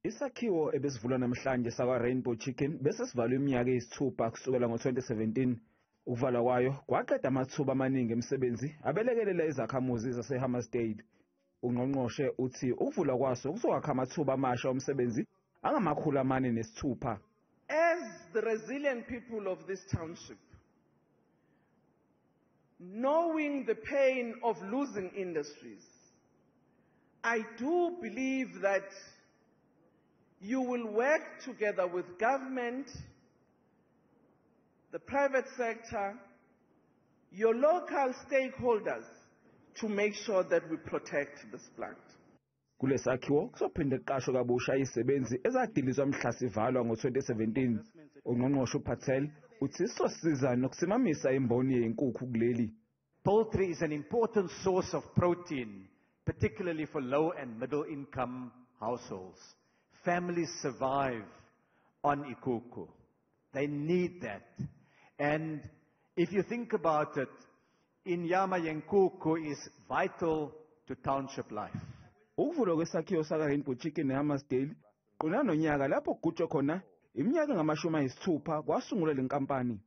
Isakhiwo ebesivulwa namhlanje sakwa-Rainbow Chicken bese sivalwe iminyaka eyisithupha kusukela ngo-2017. Ukuvalwa kwayo kwaqeda amathuba amaningi emisebenzi abelekelela izakhamuzi zaseHammarsdale. Ungqongqoshe uthi ukuvulwa kwaso kuzokwakha amathuba amasha omsebenzi angama-406. As the resilient people of this township, knowing the pain of losing industries, I do believe that you will work together with government, the private sector, your local stakeholders to make sure that we protect this plant. Kulesakhiwo kuzophinde kuqashwe kabusha izisebenzi ezadilizwa mhla sivalwa ngo-2017. Ungqongqoshe uPatel uthi sizosiza nokusimamisa imboni yenkukhu kuleli. Poultry is an important source of protein, particularly for low and middle income households. Families survive on inkukhu. They need that. And if you think about it, inyama yenkukhu is vital to township life. Ukuvulwa kwesakhiwo saka-Rainbow Chicken eHammarsdale qona nonyaka lapho kugujwa khona iminyaka engama-60 kwasungulwa le nkampani.